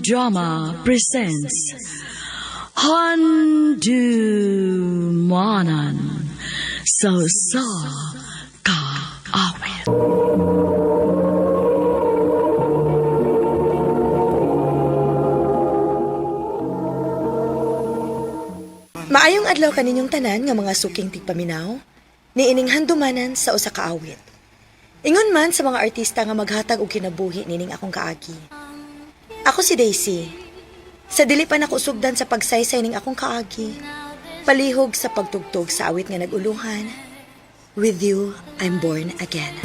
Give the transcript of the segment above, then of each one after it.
Drama presents Handumanan sa Usa Ka Awit. Maayong adlaw kaninyong tanan nga mga suking tigpaminaw, niining handumanan sa usa ka awit. Ingon man sa mga artista nga maghatag og kinabuhi nining akong kaagi. Ako si Daisy. Sa dili pa nako sugdan sa pagsaysay ning akong kaagi, palihog sa pagtugtog sa awit nga naguluhan, "With You, I'm Born Again."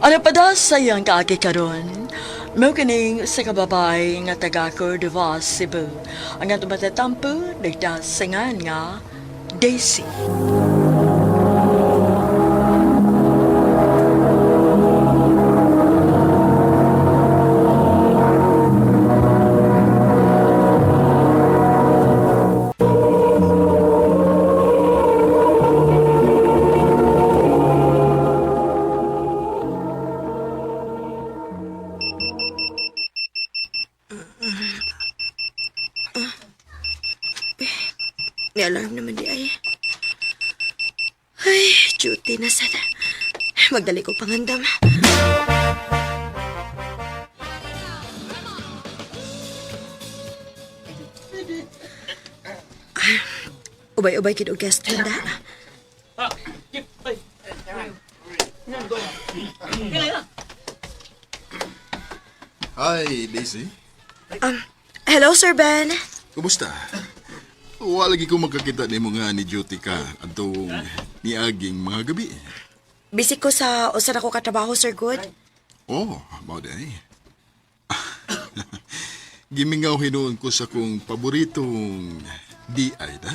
Ano pa da sa iyang kaagi karon? Mao kining sa kababay nga taga Cordova, Cebu. Ang atong matatampo nagdasingan nga Daisy. Ni-alarm naman di ay. Ay, duty na sana. Magdali ko pangandam. Ah, ubay-ubay kid og guest handa. Hi, Daisy. Hello, Sir Ben. Kumusta? Wala lagi ko magkakita ni mga ni duty ka atong niaging mga gabi. Busy ko sa usa na ko katrabaho, Sir Good. Oh, mao di ay. Gimingaw hinuon ko sa kong paboritong DI da.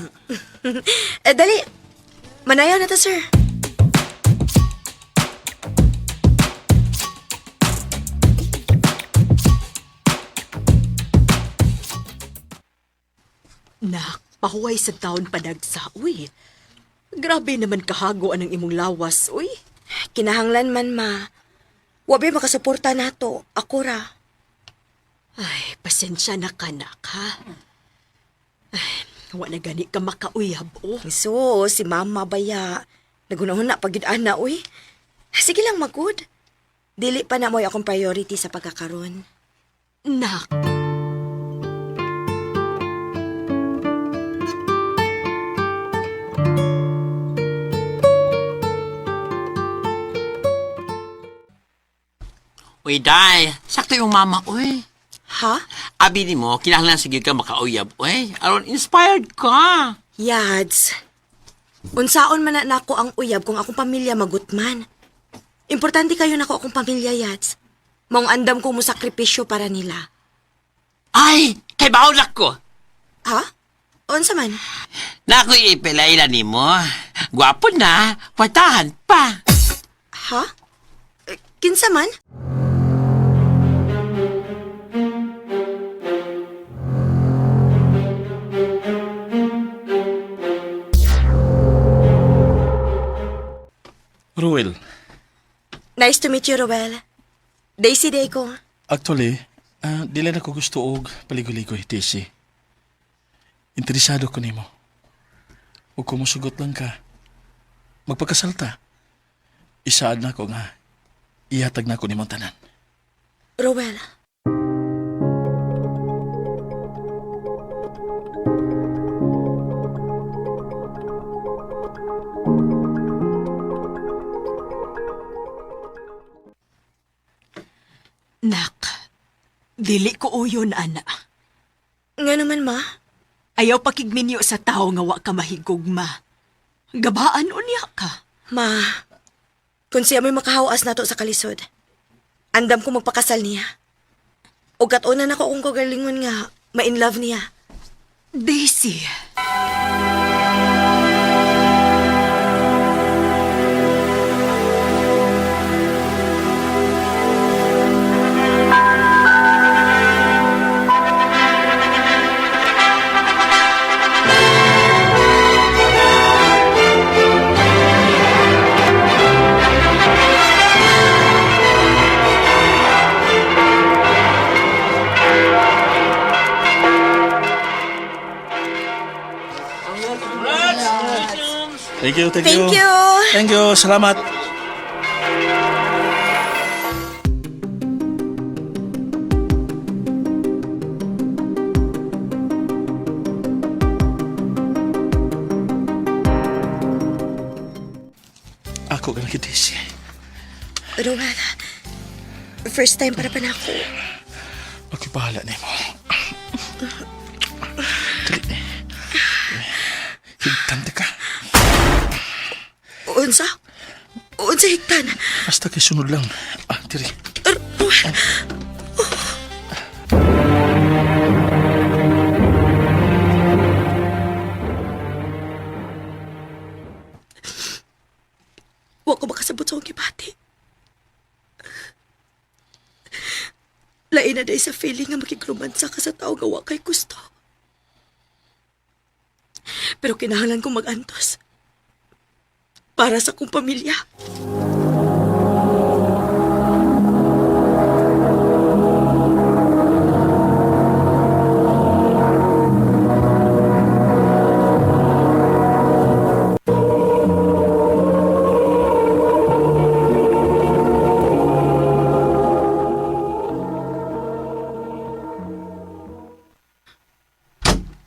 Eh, dali. Manayaw na to, sir. Nak, pahuway sa taon panagsa, uy. Grabe naman kahago anang imong lawas, uy. Kinahanglan man, ma. Wabi makasuporta nato. Ako ra. Ay, pasensya na ka, nak, ha? Ay, wa na gani ka makauyab, oh. So, si mama baya. Nagunahon na pagid ana, uy. Sige lang, magud. Dili pa na mo'y akong priority sa pagkakaron. Nak, Uy, day, sakto yung mama, uy. Ha? Abi ni mo, kinahanglan sige ka makauyab, uy. Aron, inspired ka. Yads. Unsaon man na nako ang uyab kung akong pamilya magutman. Importante kayo nako akong pamilya, Yads. Maong andam ko mo sakripisyo para nila. Ay, kay baulak ko. Ha? Unsa man? Nakoy ipilailan ni mo. Gwapo na, patahan pa. Ha? Eh, kinsa man? Ruel, Nice to meet you, Roel. Daisy day ko. Actually, dili na ko gusto og paligoy-ligoy, Daisy. Interesado ko nimo. Ug kung musugot lang ka, magpakasal ta. Isaad na ko nga, ihatag na ko nimo ang tanan. Roel. Nak, dili ko uyon, ana. Nga naman, ma. Ayaw pakigminyo sa tao nga wa ka mahigugma. Gabaan unya ka. Ma, kung siya may makahawas nato sa kalisod, andam ko magpakasal niya. O katunan ako kung kagalingon nga, ma-in love niya. Daisy. Thank you, thank, Thank you. Thank you, salamat. Ako ka lagi, Daisy. Ruel, first time para pa na ako. Ako'y bahala na mo. Dali. Higtante ka. Unsa? Unsa higtan? Basta kay sunod lang. Ah, diri. Ruel, wa ko makasabot sa akong gibati. Lain na day sa feeling nga makigrumansa ka sa tao nga wa kay gusto. Pero kinahanglan kong mag-antos. Para sa akong pamilya.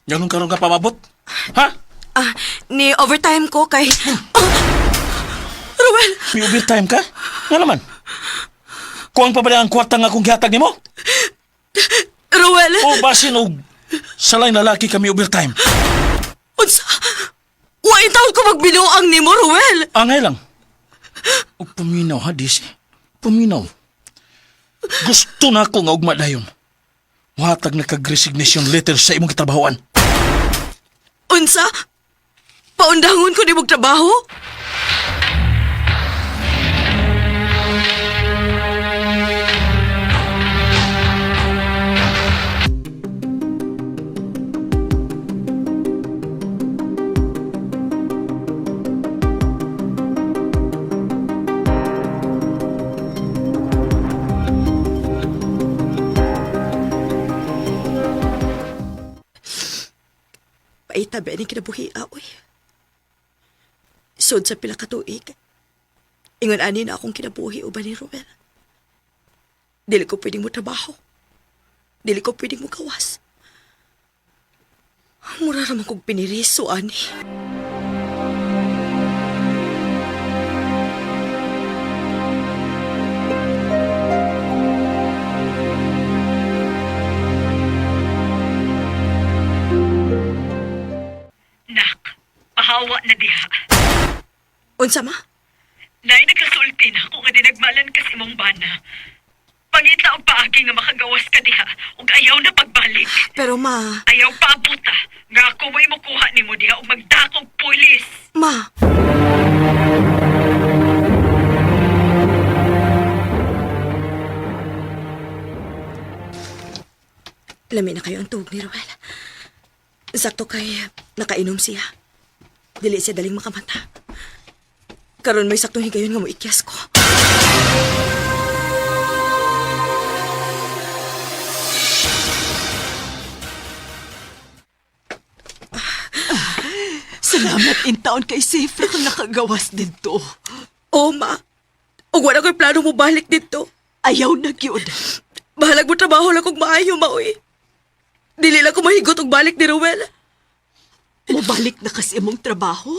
Ganun karon ka pamabot? Ha? Ah, ni overtime ko kay... Oh! Ruel! May overtime ka? Nga naman. Kuang pa ba ang kwarta nga akong gihatag nimo? Ruel! O basin og salay lalaki kami overtime. Unsa? Wa taon ko magbinuang nimo, Ruel! Angay lang. Og paminaw ha, Daisy. Paminaw. Gusto na ako nga ugma dayon. Watag na kag-resignation letter sa imong kitrabahoan. Unsa? Paundangon ko nimog trabaho? Paitabi ni kinabuhi, oy. Sud sa pila ka tuig. Ingon ani na akong kinabuhi uban ni Ruel. Dili ko pwedeng mo trabaho. Dili ko pwedeng mo kawas. Mura raman kong piniriso, ani. Nak, pahawa na diha. Unsa ma? Nay nagkasulti na ako nga dinagmalan kas imong bana. Pangita og paagi nga makagawas ka diha ug ayaw na pagbalik. Pero ma, Ayaw paabuta nga ako mo'y mukuha nimo diha ug magdakog pulis. ma. Lami na kayo ang tuhog ni Ruel. Sakto kay nakainom siya. Dili siya daling makamata. Karon may saktong higayon nga moikyas ko. Salamat in taon kay safe ra kang nakagawas dito. Oh, ma. Ug wala ko'y plano mo balik dito. Ayaw na gyud. Bahalag mo trabaho lang kung maayo, maoy. Dili lang ko mahigot og balik ni Ruel. Mobalik na kasi imong trabaho.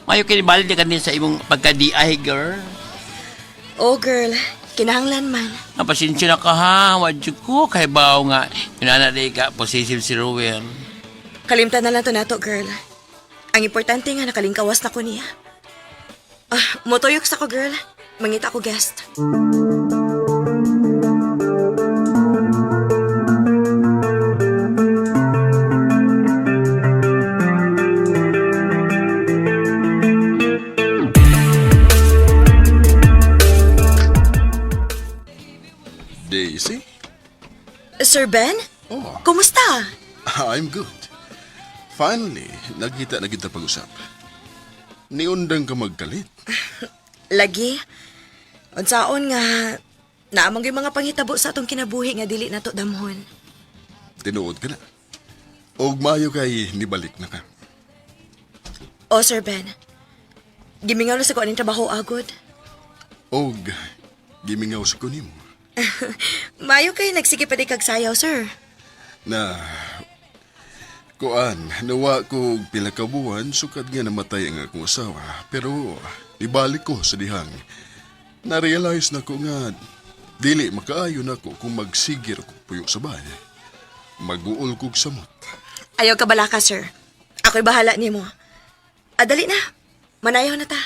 Mayo kinibalik na kanin sa imong pagka-DI, girl. Oh, girl. Kinahanglan man. Napasensya na ka ha. Wadyo ko. Kay bao nga. Inana di ka. Possessive si Ruel. Kalimtan na lang to nato, girl. Ang importante nga nakalingkawas na ko niya. Ah, motuyok sa ko, girl. Mangita ko guest. Daisy? Sir Ben? Oh. Kumusta? I'm good. Finally, nagkita na kita pag-usap. Niundang ka magkalit. Lagi. Unsaon nga naamang yung mga panghitabo sa atong kinabuhi nga dili nato damhon. Tinuod ka na. Og mayo kay nibalik na ka. O Sir Ben. Gimingaw na sa ko aning trabaho agod. Og gimingaw sa ko nimo Mayo kay nagsige pa di kag sayaw, sir. na kuan, nawa ko og pila ka buwan sukad nga namatay ang akong asawa. Pero nibalik ko sa dihang. Na-realize na ko nga dili makaayo na ko kung magsigir ko puyo sa bahay. Maguol kog samot. Ayaw ka balaka, sir. Ako'y bahala nimo. Adali na. Manayaw na ta.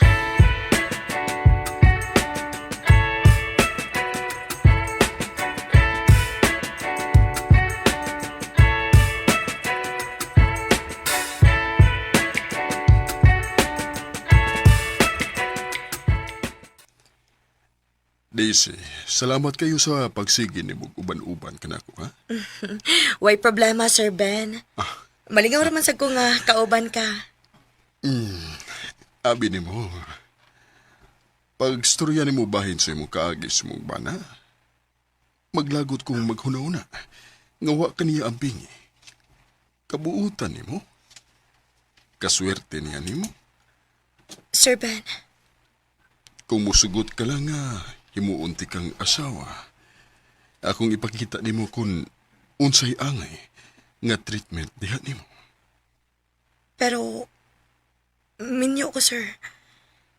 Daisy, salamat kayo sa pagsige ni mong uban-uban kanako, ha? Way problema, Sir Ben. Malingaw raman sa ko nga kauban ka. Abi nimo. Pagstorya nimo bahin sa imong kaagi sa imong bana. Maglagot kong maghuna-una. Nga wa kaniya ang bingi. Kabuutan nimo. Kaswerte niya nimo. Sir Ben, Kung musugot ka lang nga, himuunti kang asawa. Akong ipakita nimo kung unsay angay nga treatment diha nimo. pero minyo ko, sir.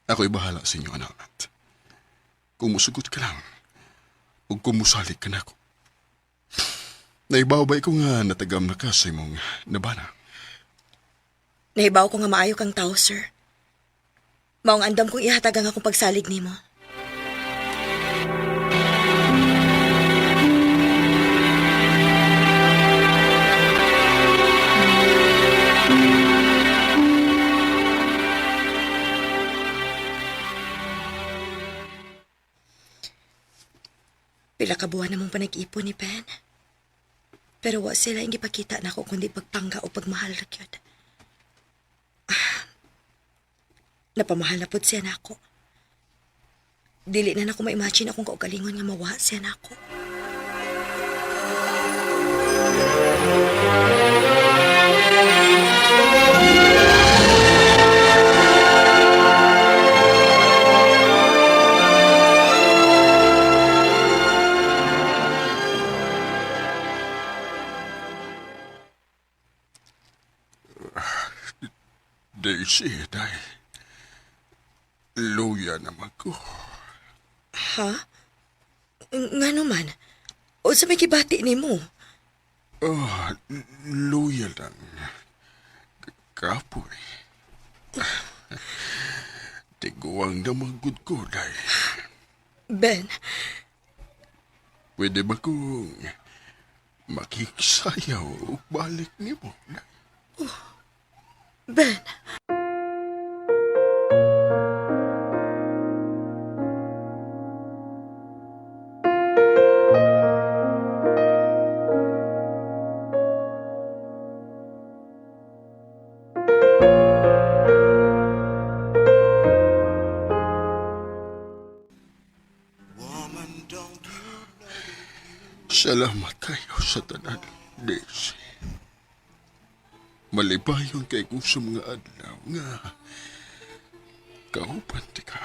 Ako'y bahala sa inyo, anak. Kung musugot ka lang, ug kung musalik ka nako. Naibawbay ko nga natagam na ka sa imong nabana. Nahibaw ko nga maayo kang tao, sir. Maong andam kong ihatag ang akong pagsalig nimo. Pila ka buwan namong panag-ipon ni Ben. Pero wa sila ang gipakita nako kundi pagpangga o pagmahal ra gyud. Napamahal na pud siya nako. Dili na nako ma-imagine akong kaugalingon nga mawa siya nako. Daisy, day. Luya naman ko. Ha? Nga naman. O sa may gibati nimo? Ah, luya lang. Kapoy. Tiguang namagod ko, day. Ben, Pwede ba kung makiksayaw o balik nimo? Ben. Salamat kayo sa tanan, Daisy. Malipayon kay ko sa mga adlaw nga kaupan ti ka.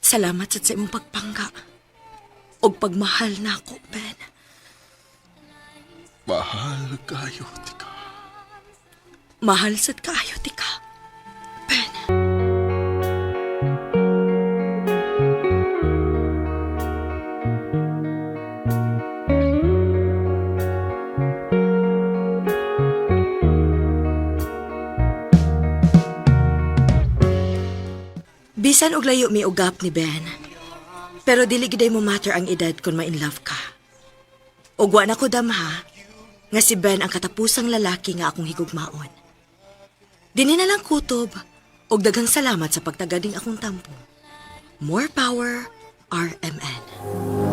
Salamat sad sa imong pagpangga. Og pagmahal nako, Ben. Mahal kayo ti ka. Mahal sad kaayo ti ka. Ben. Bisan og layo mi ugap ni Ben. Pero dili giday mo matter ang edad kung ma-in love ka. Ug wa na ko damha nga si Ben ang katapusang lalaki nga akong higugmaon. Dinhi na lang kutob ug daghang salamat sa pagtagading akong tampo. More power, RMN.